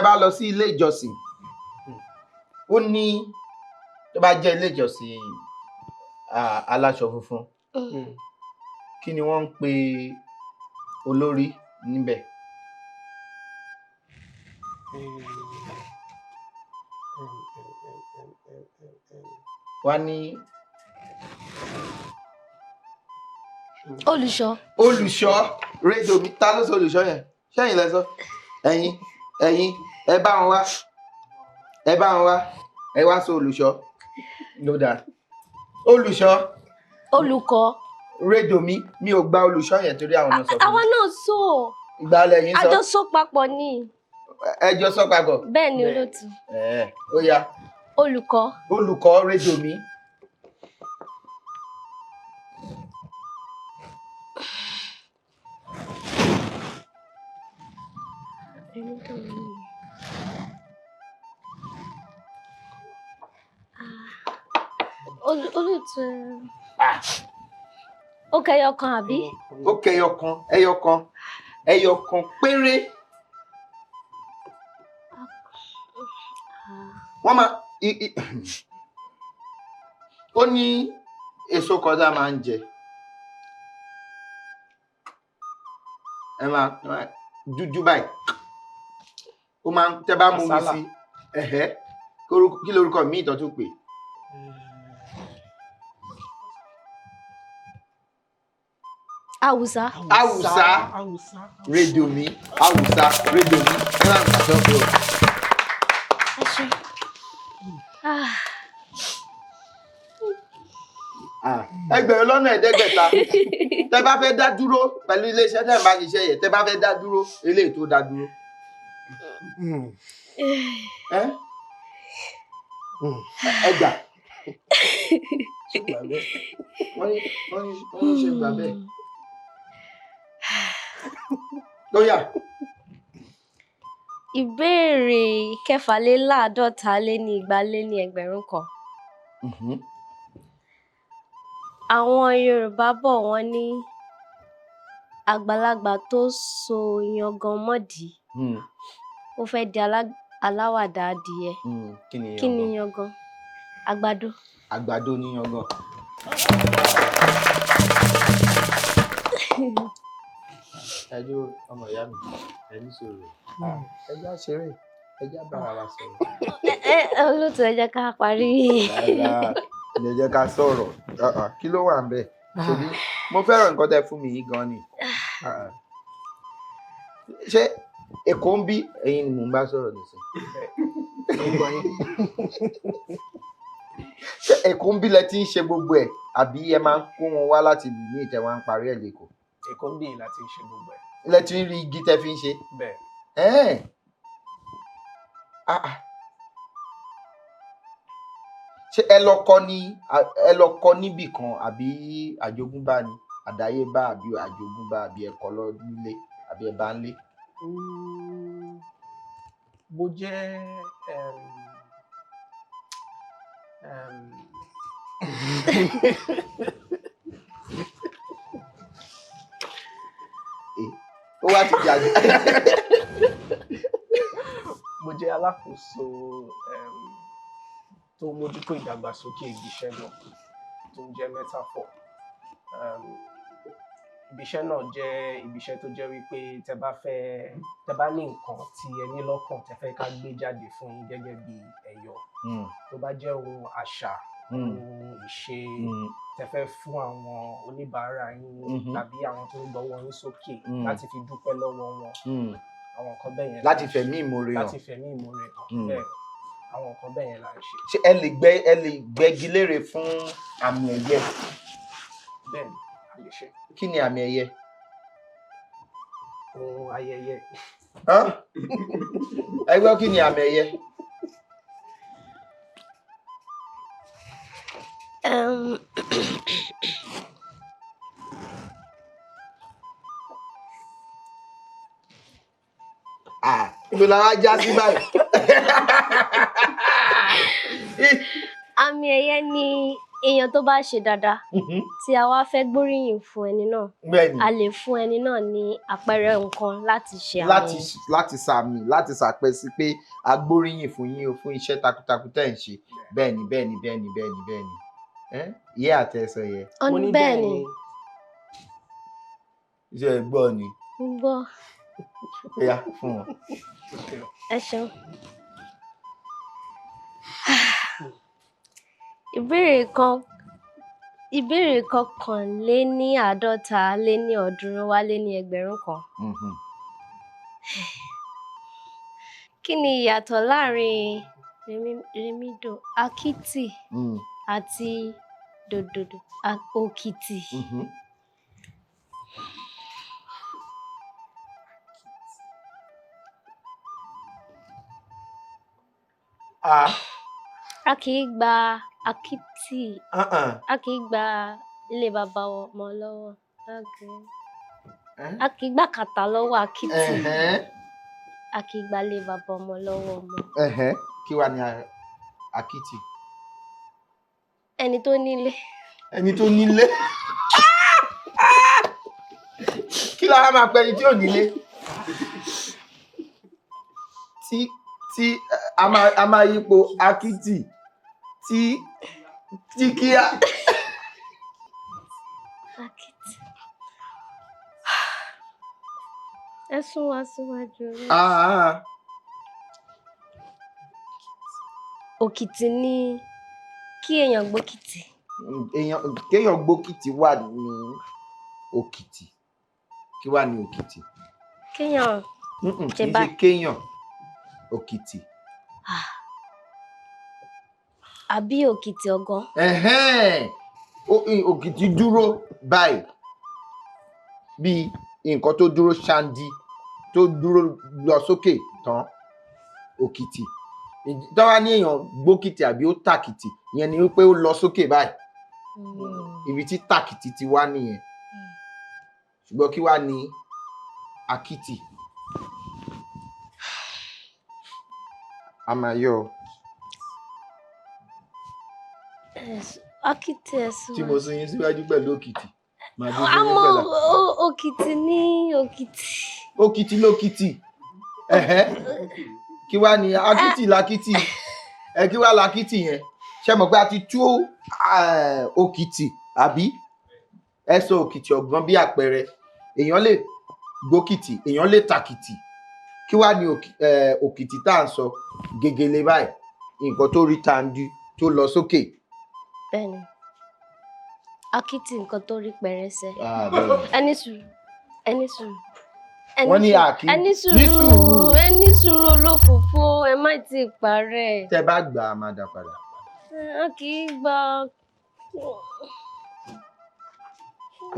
bá lọ sí ilé ìjọsìn, ó ní tó bá jẹ́ ilé ìjọsìn aláṣọ funfun, kí ni wọ́n ń pe olórí níbẹ̀? Wọ́n á ní Olùṣọ́. Olùṣọ́. Rédòmí. Ta ló sọ olùṣọ́ yẹn? Ṣẹ́yìn lẹ sọ? Ẹ̀yin, ẹ̀yin, ẹ bá wọn wá, ẹ bá wọn wá, ẹ wá sọ olùṣọ́ ló dáa, olùṣọ́. Olùkọ́. Rédòmí, mi ò gba olùṣọ́ yẹn torí àwọn ọmọ sọ fún Àwa mi. náà sọ. Ìgbà lẹ́yìn sọ. Àjọ sọ papọ̀ ni. Ẹ jọ sọ papọ̀. Bẹ́ẹ̀ ni, olóòtú. Ẹ ó yá. Olùkọ́. Olùkọ́, rédòmí. Olóòtú. Ó kẹyọ kan àbí? Ó kẹ ẹyọ kan, ẹyọ kan, ẹyọ kan péré. Wọ́n máa ó ní èso kan tá a máa ń jẹ, ẹ máa dúdú báyìí, ó máa ń tẹ́ bá mú mi Àsálà. sí ẹ̀hẹ́. Kí lorúkọ mi ìtọ́jú pè? Àwùsá. Àwùsá. Àwùsá. Rédòmí, àwùsá, rédòmí. Ẹ máa ń pàṣẹ fún ọ. Ẹ ṣé. Ah, Ah, 5,000. Tẹ́ bá fẹ́ dá dúró pẹ̀lú iléeṣẹ́ tẹ́ bá ṣiṣẹ́ yẹ, tẹ́ bá fẹ́ dá dúró, eléyìí tó dá dúró. Ẹ ẹ gbà. Ṣé gbà bẹ́ẹ̀? Wọ́n ní ṣe gbà bẹ́ẹ̀. Lóyà. Ìbéèrè 2,246. Àwọn Yorùbá bọ̀, wọ́n ní àgbàlagbà tó so yangan mọ́dìí, ó fẹ́ di aláwàdà adìyẹ. Kí ni? Kí ni yangan? Àgbàdo. Àgbàdo ní yangan. Ẹ dúró, ọmọ ìyá mi, ẹ ní sùúrù, ẹ já ṣeré, ẹ já bára wa sọ̀rọ̀. Ẹ olóòtú, ẹ jẹ́ ká parí. Rárá, ẹ jẹ́ ká sọ̀rọ̀. Ah, ah, kí ló wà ń bẹ̀? Ṣebí mo fẹ́ràn nǹkan tẹ́ fún mi yìí gan ni. Ah, ah. Ṣé Èkó ń bí, ẹ̀yin ni mò ń bá sọ̀rọ̀ nísìn. Orúkọ yín. Ṣé Èkó ń bí lẹ ti ń ṣe gbogbo ẹ̀, àbí ẹ máa ń kó wọn wá láti ìlú ní ìtẹ̀ wá ń parí ẹ̀ lẹ́kọ̀ọ́? Èkó ń bí láti ṣe gbogbo ẹ̀. Lẹ ti ń rí igi tẹ́ fi ń ṣe? Bẹ́ẹ̀. Ẹ́ẹ̀. Ah, ah. Ṣé ẹ lọ kọ́ ní, ẹ lọ kọ́ níbì kan, àbí àjogúnbá ni, àdáyébá, àbí àjogúnbá, àbí ẹ kọ́ lọ nílé, àbí ẹ bá ń lé? Mo jẹ́ Ó wá ti jàdí. Mo jẹ́ alákòóso tó mójútó ìdàgbàsókè ibiṣẹ́ náà tó ń jẹ́ Metaphor. Ibiṣẹ́ náà jẹ́ ibiṣẹ́ tó jẹ́ wípé tẹ́ bá fẹ́, tẹ́ bá ní nǹkan tí ẹ ní lọ́kàn tẹ́ fẹ́ ká gbé jáde fún yín gẹ́gẹ́ bí ẹ̀yọ̀, tó bá jẹ́ ohun àṣà, ohun ìṣe tẹ́ fẹ́ fún àwọn oníbàárà yín tàbí àwọn tó ń gbọ́wọ́ yín sókè láti fi dúpẹ́ lọ́wọ́ wọn, àwọn nǹkan bẹ́ẹ̀ yẹn láti fẹ̀mí ìmoore hàn. Láti fẹ̀mí ìmoore hàn, bẹ́ẹ̀ àwọn nǹkan bẹ́ẹ̀ yẹn là ń ṣe. Ṣé ẹ lè gbẹ́gi lére fún àmì ẹ̀yẹ? Bẹ́ẹ̀ ni, a lè ṣe. Kí ni àmì ẹ̀yẹ? Ohun ayẹyẹ. Ẹ gbọ́, kí ni àmì ẹ̀yẹ? Ibo la wá já sí báyìí? Àmì ẹ̀yẹ ni èèyàn tó bá ṣe dáadáa tí a wá fẹ́ gbóríyìn fún ẹni náà. A lè fún ẹni náà ní àpẹẹrẹ nǹkan láti ṣe àmì. Láti sàmì, láti sàpẹsí pé a gbóríyìn fún yín o fún iṣẹ́ takuntakun tẹ́ ń ṣe. Bẹ́ẹ̀ni, bẹ́ẹ̀ni, bẹ́ẹ̀ni, bẹ́ẹ̀ni, bẹ́ẹ̀ni. Ìyá àtẹ̀sọ yẹ. Ó ní bẹ́ẹ̀ ni. Ṣé ẹ gbọ́ ni? Mo gbọ́. Ó yá, fún wọn. Ẹ ṣeun. Ìbéèrè 351,300. Kí ni ìyàtọ̀ láàrin Remido Akitì àti Dòdòdò Òkìtì? A kì í gba Akitì, a kì í gba ilé bàbá ọmọ lọ́wọ́. A kì í gbà kàtà lọ́wọ́ Akitì. A kì í gba ilé bàbá ọmọ lọ́wọ́ ọmọ. Kí wá ní Akitì? Ẹni tó nílé. Ẹni tó nílé. Kí lára máa pẹ́ ẹni tí ò nílé? Tí a máa yípo Akitì tí kí á. Akitì. Ẹ sún wá síwájú. Òkìtì ni kí èèyàn gbókìtì. Kéèyàn gbókìtì wà ní Òkìtì. Kí wà ní Òkìtì? Kéèyàn ṣe bá. Kì í ṣe kéèyàn Òkìtì. Àbí Òkìtì ọ̀gán. Òkìtì dúró báyìí bí nǹkan tó dúró ṣáńdí tó dúró lọ sókè tán Òkìtì. Tọ́wá ní èèyàn gbókìtì àbí ó tàkìtì, ìyẹn ni wípé ó lọ sókè báyìí. Ibi tí tàkìtì ti wá nìyẹn. Ṣùgbọ́n kí wá ní Akitì? A máa yọ. Akitì ẹ̀sùn. Tí mo sún yín síwájú pẹ̀lú Òkìtì. Àmọ́ Òkìtì ní Òkìtì. Òkìtì lókìtì. Kí wá ní Akitì lákìtì? Kí wá lákìtì yẹn? Ṣé mọ̀ pé a ti tú Òkìtì àbí? Ẹ sọ Òkìtì ọ̀gán bí àpẹẹrẹ. Èèyàn lè gbókìtì, èèyàn lè tàkìtì. Kí wá ní Òkìtì tá à ń sọ gegele báyìí? Nǹkan tó rí tàǹdù tó lọ sókè. Bẹ́ẹ̀ni. Akitì nǹkan tó rí pẹrẹsẹ. Ẹni sùúrù, ẹni sùúrù. Wọ́n ní àkí Ẹni ní sùúrù, sùúrù. ẹni sùúrù olófòfó, ẹ má tí ì parẹ́. Tẹ bá gbà á máa dá padà. A kì í gba.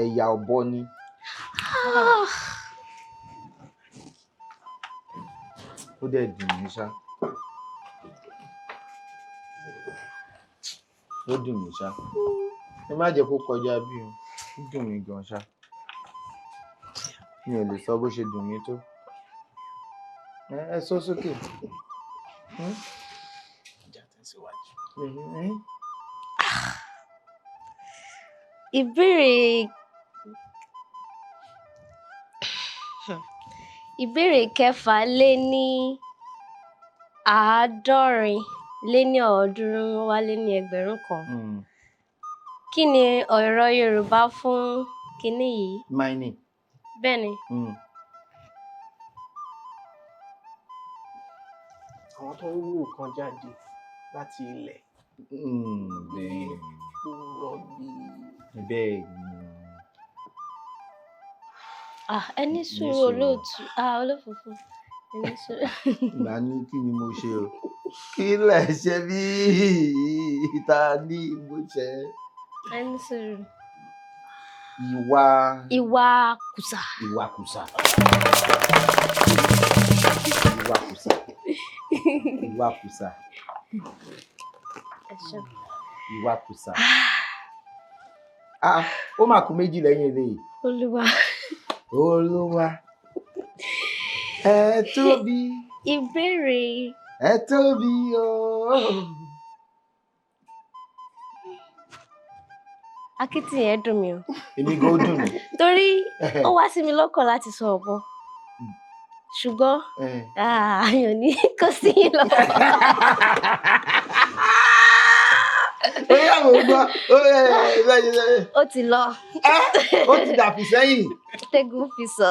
Ẹ̀yà ọ̀bọ ni. Ó dẹ̀ dùn mí ṣá. Ó dùn mí ṣá. Ẹ má jẹ́ kó kọjá bí o. Ó dùn mí gan ṣá. Mi ò lè sọ bó ṣe dùn mí tó. Ẹ sọ sókè. Ìjà tẹ̀síwájú. Ìbéèrè 366,300. Kí ni ọ̀rọ̀ Yorùbá fún kinní yìí? Mining. Bẹ́ẹ̀ni. Àwọn tó ń wú nǹkan jáde láti ilẹ̀. Bẹ́ẹ̀. Epo rọ̀bì. Bẹ́ẹ̀ ni. Ah, ẹ ní sùúrù sùúrù. olóòtú. Ah, olófòfò. Ẹ ní sùúrù. Ìgbà ní kí ni mo ṣe o? Kí lẹ̀ ṣe bí? Ta ni mo ṣe? Ẹ ní sùúrù. Ìwà. Ìwà kùsà. Ìwàkùsà. Ìwàkùsà. Ìwàkùsà. Ẹ ṣeun. Ìwàkùsà. Ah, ó mà kú méjì lẹ́yìn eléyìí. Olúwa. Olúwa. Ẹ tóbi. Ìbéèrè. Ẹ tóbi o. Akitiyan dùn mí o. Èmi gan ó dùn mí. Torí ó wá sí mi lọ́kàn láti sọ ọ̀bọ. Ṣùgbọ́n àyàn ní kò sí yín lọ́wọ́. Ó yà wò gbọ́. Ó yẹ ẹ. Ó ti lọ. Ó ti dàbí sẹ́yìn. Tẹ́gùn fi sọ.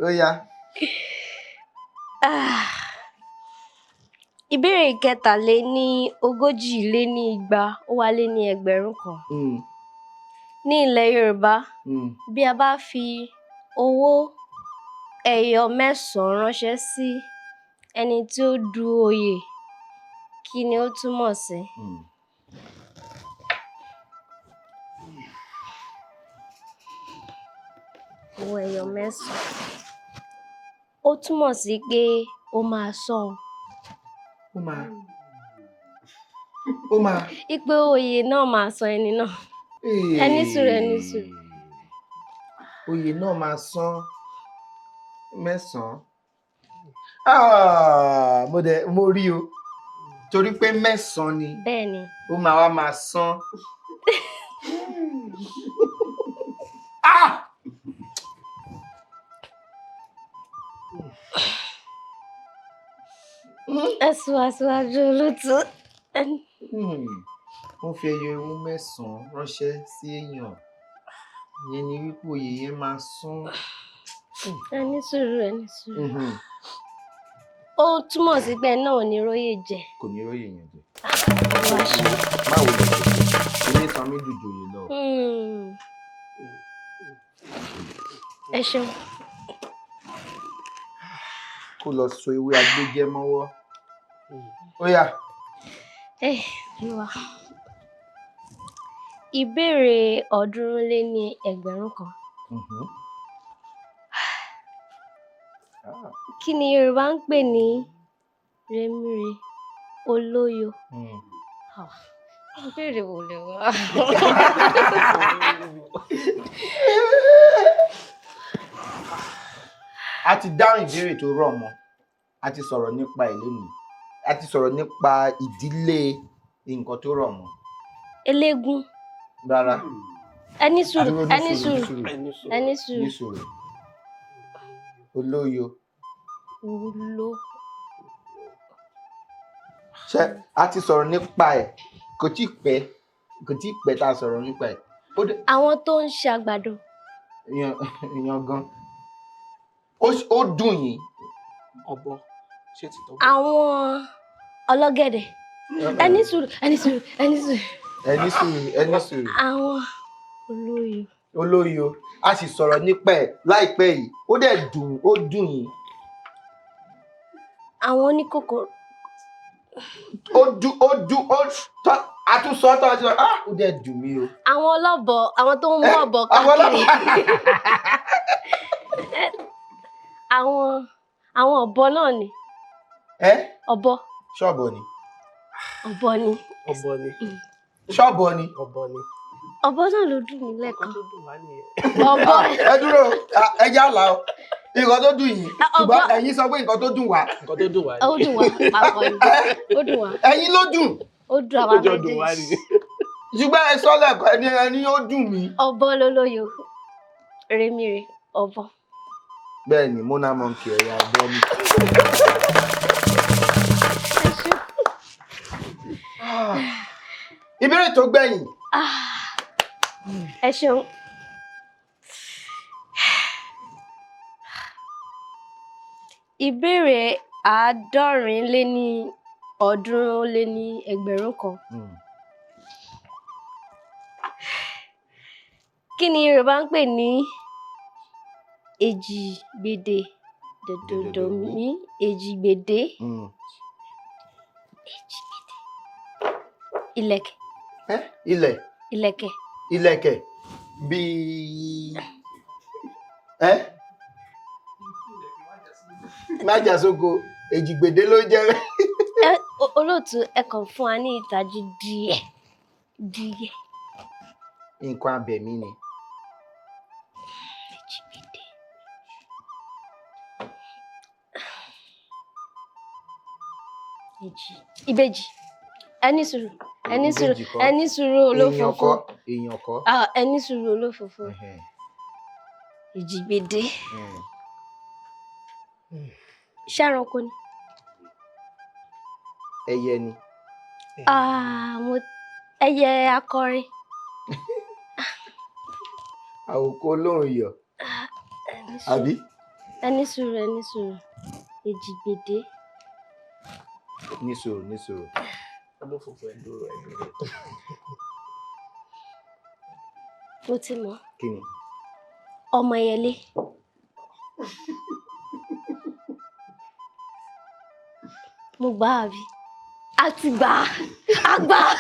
Ó yá. Ìbéèrè 243,200. Ní ilẹ̀ Yorùbá, bí a bá fi owó ẹyọ mẹ́sàn-án ránṣẹ́ sí ẹni tí ó du oyè, kí ni ó túmọ̀ sí? Owó ẹyọ mẹ́sàn-án. Ó túmọ̀ sí pé ó máa sán. Ó máa. Ó máa. Ipe oyè náà máa san ẹni náà. Ẹni sùúrù, ẹni sùúrù. Oyè náà máa san mẹ́sàn-án. Mo rí o. Torí pé mẹ́sàn-án ni. Bẹ́ẹ̀ni. Ó máa wá máa san. Ẹ sún aṣíwájú olóòtú. Wọ́n fi ẹyọ ewu mẹ́sàn-án ránṣẹ́ sí èèyàn. Ìyẹn ni wípé oyè yẹn máa sán. Ẹni sùúrù, ẹni sùúrù. Ó túmọ̀ sí pé náà ò ní róyè jẹ. Kò ní róyè yẹn jẹ. Má wo lè jẹ. Ilé san mí dùn jòyè lọ. Ẹ ṣeun. Kó lọ so ewé agbéjẹ́ mọ́wọ́. Ó yá. Ẹ Olúwa. Ìbéèrè 300,000. Kí ni Yorùbá ń pè ní rẹ́múrè olóyò? Ìbéèrè wo lè wá? A ti dáhùn ìbéèrè tó rọ̀ mọ́. A ti sọ̀rọ̀ nípa ẹ̀ lónìí. A ti sọ̀rọ̀ nípa ìdílé nǹkan tó rọ̀ mọ́. Eléégún. Rárá. Ẹni sùúrù, ẹni sùúrù, ẹni sùúrù. Ní sùúrù. Olóyò. Olo. Ṣé a ti sọ̀rọ̀ nípa ẹ̀? Kò tí pẹ́, kò tí pẹ́ tá a sọ̀rọ̀ nípa ẹ̀. Àwọn tó ń ṣe àgbàdo. Ìyan gan. Ó dùn yín. Ọ̀bọ. Ṣé ti tọ́ bọ̀? Àwọn ọlọ́gẹ̀dẹ̀. Ẹni sùúrù, ẹni sùúrù, ẹni sùúrù. Ẹni sùúrù, ẹni sùúrù. Àwọn olóyò. Olóyò, a sì sọ̀rọ̀ nípa ẹ̀ láìpẹ́ yìí, ó dẹ̀ dùn, ó dùn yín. Àwọn oníkòkòrò. Ó dùn, ó dùn, ó tọ́ àtúnṣọ tó a ti sọ, ah, ó dẹ̀ dùn mí o. Àwọn ọlọ́bọ, àwọn tó ń mú ọ̀bọ Àwọn káàkiri. ọlọ́bọ. Àwọn ọ̀bọ náà ni. Ẹ Ọ̀bọ. ṣọ́ọ̀bọ ni. Ọ̀bọ ni. Ọ̀bọ ni. Ṣọ́ọ̀bọ ni. Ọ̀bọ ni. Ọ̀bọ náà ló dùn mí lẹ́ẹ̀kan. Nǹkan tó dùn wá nìyẹn. Ọ̀bọ. Ẹ dúró, ẹ já là o. Nǹkan tó dùn yín, ṣùgbọ́n Ọ̀bọ. ẹ̀yin sọ pé nǹkan tó dùn wá. Nǹkan tó dùn wá Ó nìyẹn. dùn wá papọ̀ ni. Ó dùn wá. Ẹ̀yin ló dùn. Ó dùn àwa Ó jọ dùn wá méjèèjì. ni. Ṣùgbọ́n ẹ sọ lẹ́ẹ̀kan, ẹni ó dùn mí. Ọ̀bọ lolóyo. Rémire, ọ̀bọ. Bẹ́ẹ̀ ni, Mona Monkey ẹ̀yà ọ̀bọ ni. Ẹ ṣé. Ìbéèrè tó gbẹ̀yìn. Ẹ ṣeun. Ìbéèrè 370,000. Kí ni Yorùbá ń pè ní èjìgbèdè? Dòdòdòmí èjìgbèdè. Ìlẹ̀kẹ̀. Ilẹ̀. Ìlẹ̀kẹ̀. Ìlẹ̀kẹ̀ bíi ẹ má jà sóko, èjìgbèdé ló jẹ́ bẹ́ẹ̀. Ẹ olóòtú, ẹ kàn fún wa ní ìtají díẹ̀ díẹ̀. Nǹkan abẹ̀mí ni. Èjìgbèdé. Èjì. Ìbejì. Ẹ ní sùúrù. Ẹ ní sùúrù. Ìbejì kọ́. Ẹ ní sùúrù Èèyàn olófòfó. kọ́, èèyàn kọ́. Ah, ẹ ní sùúrù olófòfó. Èjìgbèdé. Ṣé ẹranko ni? Ẹyẹ ni. Ah, mo ẹyẹ akọrin. Àwòkọ olóhùn iyọ̀. Ẹ ní sùúrù. Àbí? Ẹ ní sùúrù, ẹ ní sùúrù. Èjìgbèdé. Ní sùúrù, ní sùúrù. Olófòfò, ẹ dúró, ẹ dúró. Mo ti mọ̀. Kí ni? Ọmọ ẹyẹlé. Mo gbà á àbí? A ti gbà á. A gbà á.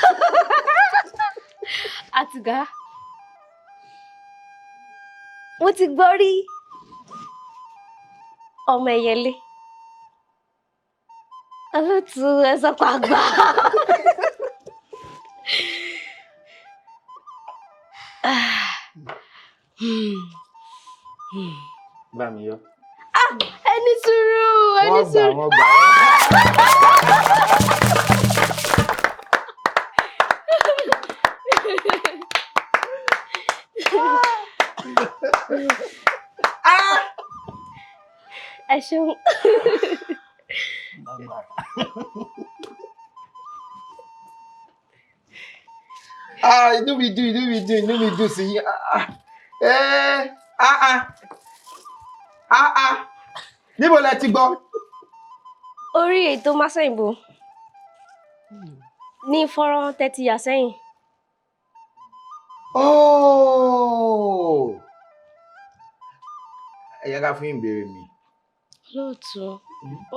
A ti gbà á. Mo ti gbọ́ rí. Ọmọ ẹyẹlé. Olóòtú, ẹ sọ pé a gbà á. Bá mi yọ. Ẹ ní sùúrù, ẹ ní Wọ́n gbà, sùúrù. wọ́n gbà. Ẹ ṣeun. Ah, inú mi dùn, inú mi dùn, inú mi dùn sí yín. Ah, ah. Ah, ah. Ah, ah. Níbo lẹ ti gbọ́? Orí ètò Másẹ̀yìnbó ní fọ́nrán tẹ́tí yà sẹ́yìn. Oh! Ẹ yẹ ká fún ìbéèrè mi. Olóòtú,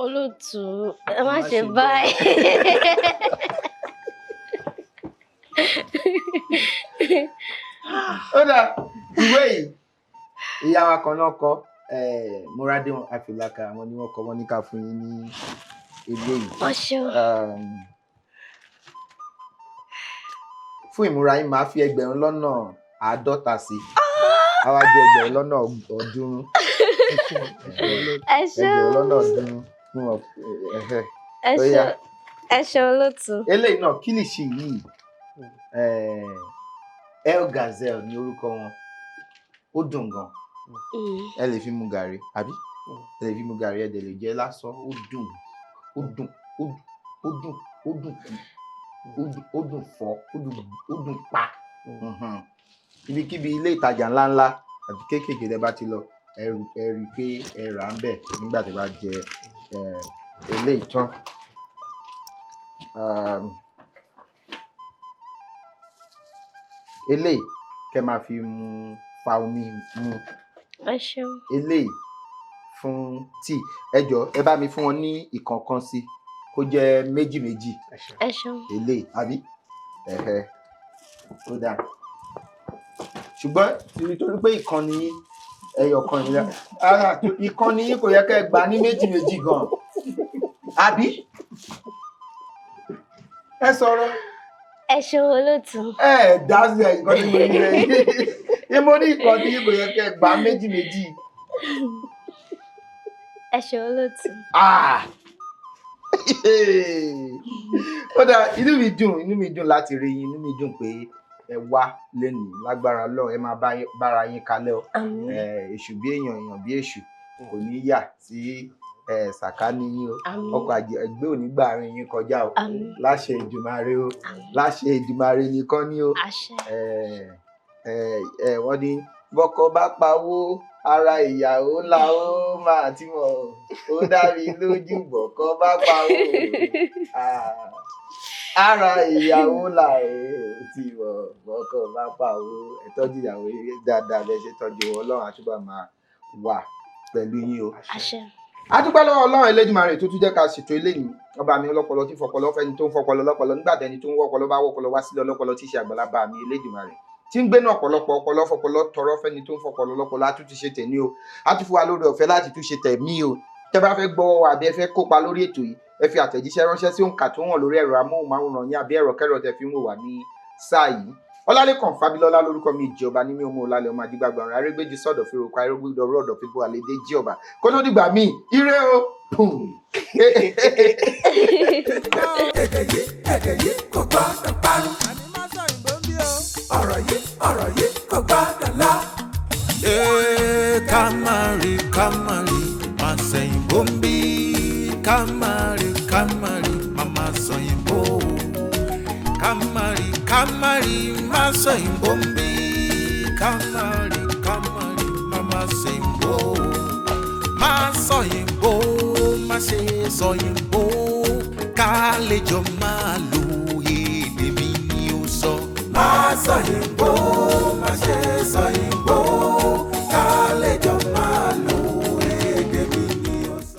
olóòtú, ẹ má Má ṣe ṣe báyìí. Ó dà, ìwé yìí, ìyá wa kan náà kọ, Mọ́rádé Àfìlàkà, àwọn ni wọ́n kọ, wọ́n ní ká fún yín ní eléyìí. Wọ́n ṣeun. Fún ìmúra yín, màá fi 50,000 sí i. Á wá jẹ́ 300,000. Ẹ ṣeun. 300,000 fún ọ. Ẹ̀hẹ́. Ẹ Ó yá. ṣeun. Ẹ ṣeun olóòtú. Eléyìí náà, kílìṣì yìí, El Gazelle ní orúkọ wọn. Ó dùn gan. Ẹ lè fi mu gàrí, àbí? Ẹ lè fi mu gàrí, ẹ dẹ̀ lè jẹ lásán. Ó dùn, ó dùn, ó dùn, ó dùn, ó dùn kú, ó dùn, ó dùn fọ́, ó dùn, ó dùn pa. Ibikíbi ilé ìtajà ńláńlá àti kéékèèké tẹ́ bá ti lọ, ẹ rí i pé ẹ rà ń bẹ̀ nígbà tí ẹ bá jẹ eléyìí tán. Eléyìí kẹ́ máa fi mu fa omi mu. Ẹ ṣeun. Eléyìí fún tíì. Ẹ jọ̀ọ́, ẹ bá mi fún wọn ní ìkọ̀ọ̀kan sí, kó jẹ́ méjì méjì. Ẹ ṣeun. Ẹ ṣeun. Eléyìí àbí? Ẹ̀hẹ́, ó dáa. Ṣùgbọ́n nítorí pé ìkànnì yín ẹyọ kan yìí ara ìkànnì yín, kò yẹ kẹ́ ẹ gbà ní méjì méjì gan, àbí? Ẹ sọ̀rọ̀. Ẹ ṣeun, olóòtú. Ẹ dá sí ẹ. Ìkànnì mo ní ẹ, mo ní ìkànnì yín, kò yẹ kẹ́ ẹ gbà méjì méjì. Ẹ ṣeun, olóòtú. Ah! Ó dáa, inú mi dùn, inú mi dùn láti rí yín. Inú mi dùn pé ẹ wá lénìí. Lágbára Ọlọ́run, ẹ máa bára yín kalẹ̀ o. Àmín. Èṣù bí èèyàn, èèyàn bí èṣù kò ní yà sí sàkání yín o. Àmín. Ọkọ̀ ẹgbẹ́ ò ní gbà rìn yín kọjá o. Àmín. Láṣẹ Èdùmàrè o. Àmín. Láṣẹ Èdùmàrè nìkan ní o. Àṣẹ. Wọ́n ní bọ́kọ bá pawó, ara ìyàwó ńlá ó máa tí mọ̀. Ó dá mi lójú, bọ́kọ bá pawó, ara ìyàwó là ó tí mọ̀. Bọ́kọ bá pawó. Ẹ tọ́jú ìyàwó yín dáadáa bẹ́ẹ̀ ṣe tọ́jú wọn. Ọlọ́run á túbọ̀ máa wà pẹ̀lú yín o. Àṣẹ. A dúpẹ́ lọ́wọ́ Ọlọ́run Elédùmarè tó tún jẹ́ ká ṣètò eléyìí. Ọba mi ọlọ́pọlọ tí fọpọlọ fẹ́ni tó ń fọpọlọ lọ́pọlọ, nígbà tẹni tó ń wọ́pọlọ bá wọ́pọlọ wá sílẹ̀, ọlọ́pọlọ tí í ṣe àgbàlagbà mi Elédùmarè tí ń gbénu ọ̀pọ̀lọpọ̀ ọpọlọ fọpọlọ tọrọ fẹ́ni tó ń fọpọlọ lọ́pọlọ. A tún ti ṣe tẹ̀mí o, a tún fún wa lórí ọ̀fẹ́ láti tún ṣe tẹ̀mí o. Tẹ́ bá fẹ́ gbọ́ wa àbí ẹ fẹ́ kópa lórí ètò yìí, ẹ fi àtẹ̀jíṣẹ́ ránṣẹ́ sí òǹkà tó hàn lórí ẹ̀rọ amóhùnmáwòrán yín àbí ẹ̀rọ kẹ́rọ tẹ́ fi ń wò wá ní sáà yìí. Ọlálẹ́kàn Fábílọ́lá lórúkọ mi. Ìjọba ní mi, ọmọ ọlálẹ, ọmọ adigbagba ọ̀run arégbèjì sọ̀dọ̀ fi roko arégbèdọ̀rọ̀ ọ̀dọ̀ fi bó àlédè jí ọba. Kó tó dìgbà míì, ire o. Pum. Èdè yìí, èdè yìí kò gbọ́dọ̀ parun. Ọ̀rọ̀ yìí, ọ̀rọ̀ yìí kò gbọ́dọ̀ lọ. Ee, ká má rí, ká má rí, má sẹ̀yìnbó ń bí. Ká má rí, ká má rí, má má sọ̀yìnbó. Ká má rí, ká má rí, má sọ̀yìnbó ń bí. Ká má rí, ká má rí, má má sẹ̀yìnbó. Má sọ̀yìnbó, má ṣe sọ̀yìnbó. Ká lè jọ máa lò.